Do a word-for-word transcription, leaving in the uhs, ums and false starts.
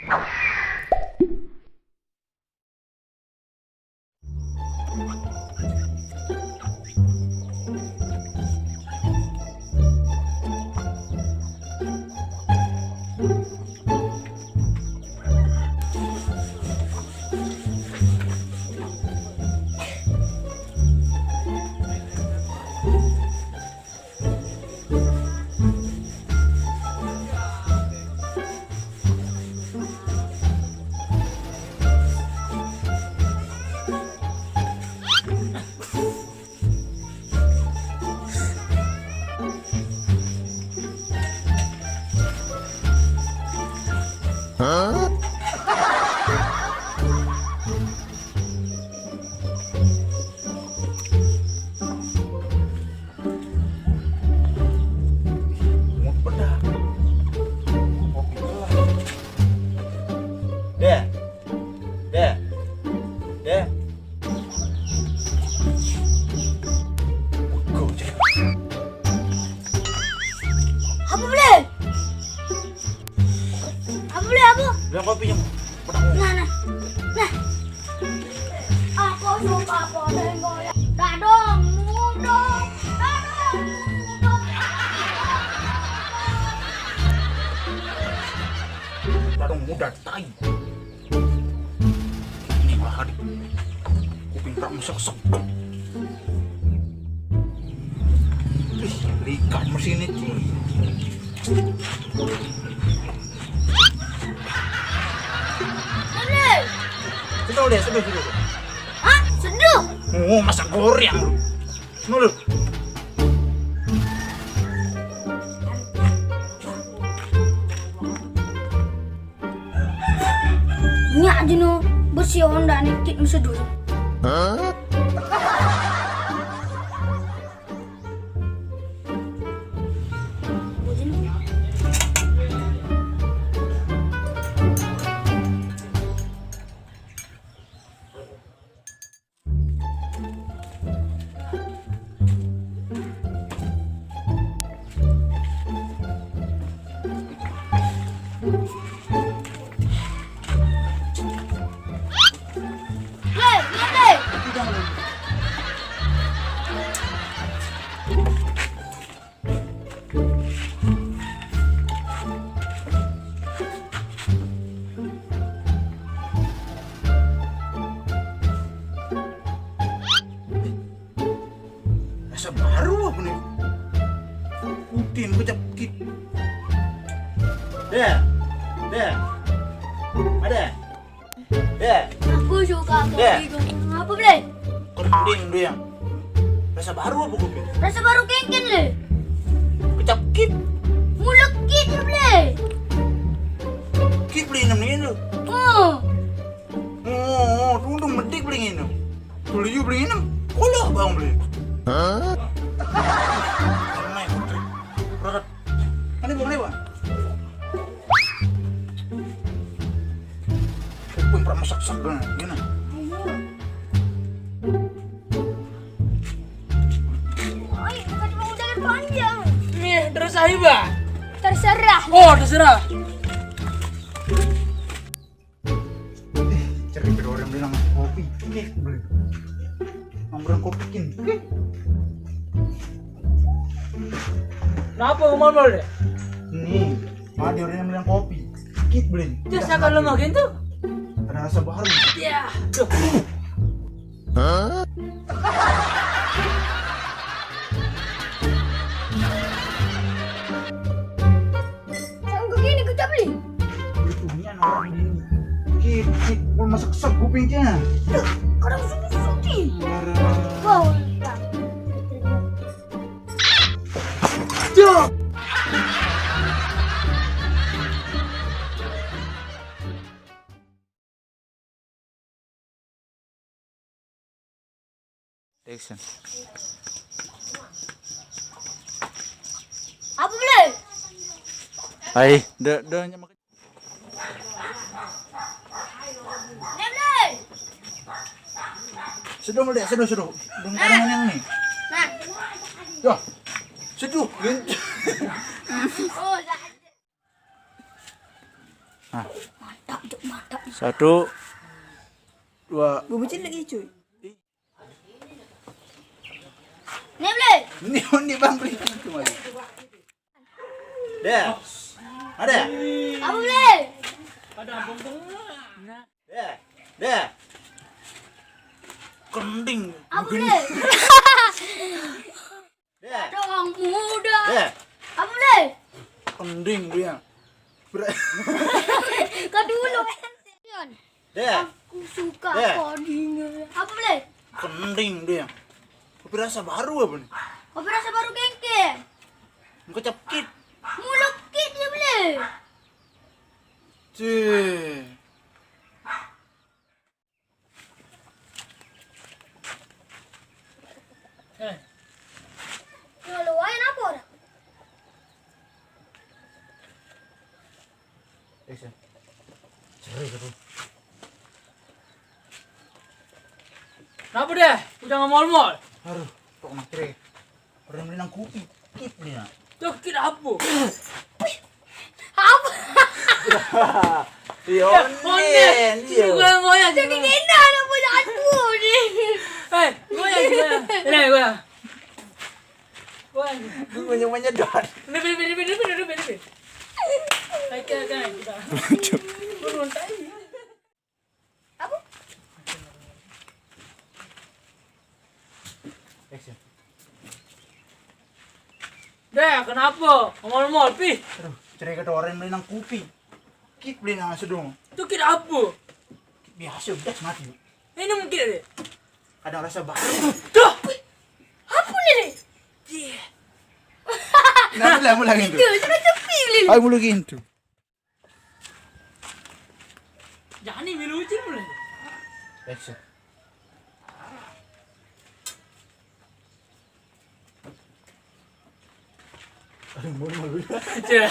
Mau bedah. Kopi gelas. Deh. Deh. Deh. Gojek. Apa boleh? Apa boleh, apa? Bilang kopi yang pedang. Nah, nah. Nah. Aku suka apa, Bang? Dadong, mudong. Dadong, mudong. Dadong, mudong, tai. Ini malah di kuping tak mesek-sek. Ih, likan mesin ini. Seduh deh, seduh, seduh. Hah? Seduh? Oh, masak goreng lu. Seduh lu. Nyak jeno bersih onda ni kit meseduh. Rasa baru apa nih? Rutin kecap kit. Deh. Deh. Ada. Deh. Aku suka kopi. Deh. Apa, Bre? Kending dia. Rasa baru apa kopi? Rasa baru kengken, Le. Kecap kit. Mulek kit, Bre. Kit beli enam ni tu. Oh. Oh, tuntung medik beli nginem. Tuli yu beli nginem. Kulo bang beli. Hah? Mana putri? Rakat. Mana bang, mana bang? Kuping pernah masak-sak dengan gini. Oi, bukan mau jalan panjang. Nih, terus aja, Bang. Terserah. Oh, terserah. Eh, cari orang bilang kopi. Oke, boleh. Nongkrong kopi kin. Oke. Kenapa mau deh? Nih, ada orang yang bilang kopi. Kit beli. Terus kalau makin tuh? Ada rasa baru. Ya. Tuh. Sanggup gini kita beli. Itunya orang ini. Kit, kit, mau masak sep kupingnya. Tuh, kadang suki-suki. Parah. Wow, ya. Tuh. Action. Apa boleh? Hai, de de nyama. Boleh. Seduh, boleh, seduh, seduh. Dengan yang ni. Nah. Yo. Seduh. Oh, dah. Nah. Mantap, Satu, dua. Bubur cilik, cuy. Ini, Ble. Ini, ini, Bang, beli itu lagi. Deh. Ada. Apa, Ble? Deh. Deh. Kending. Apa, Ble? Deh. Ada orang muda. Deh. Apa, Ble? Kending dia. Bre- Kau dulu, Yan. Deh. Aku suka Deh. Coding. Apa, Ble? Kending dia. Kopi rasa baru apa nih? Kopi rasa baru gengkeng. Engkau capkit. Mulukit dia, Ble. Cih. Eh. Kalau lain apa orang? Action. Cari ke tuh. Kenapa deh? Udah nggak mall-mall? Aduh, kok makin. Orang beli nang kopi. Kit beli nang. Tuh, kit apa? Apa? Iya, onden, iya. Gue yang goyang. Jadi kena ada punya aku nih. Eh, goyang, goyang. Ini goyang. Goyang. Gue banyak menyedot. Ini, ini, ini, ini, ini, ini. Kayak, kayak, kayak. Turun tai. Apa? Action. Deh, kenapa? Ngomong-ngomong, Pi. Aduh, cerai ketoren beli nang kopi. Kit beli nang sedung. Itu kit apa? Kit biasa, udah mati. Ini mungkin deh. Kadang rasa baru. Tuh. Apa nih? Iya. Nah, mulai, mulai gitu. Itu, sudah sepi, Lil. Ayo, mulai gitu. Jangan nih, milu ucil mulai. Action. Aduh, mau malu. Iya.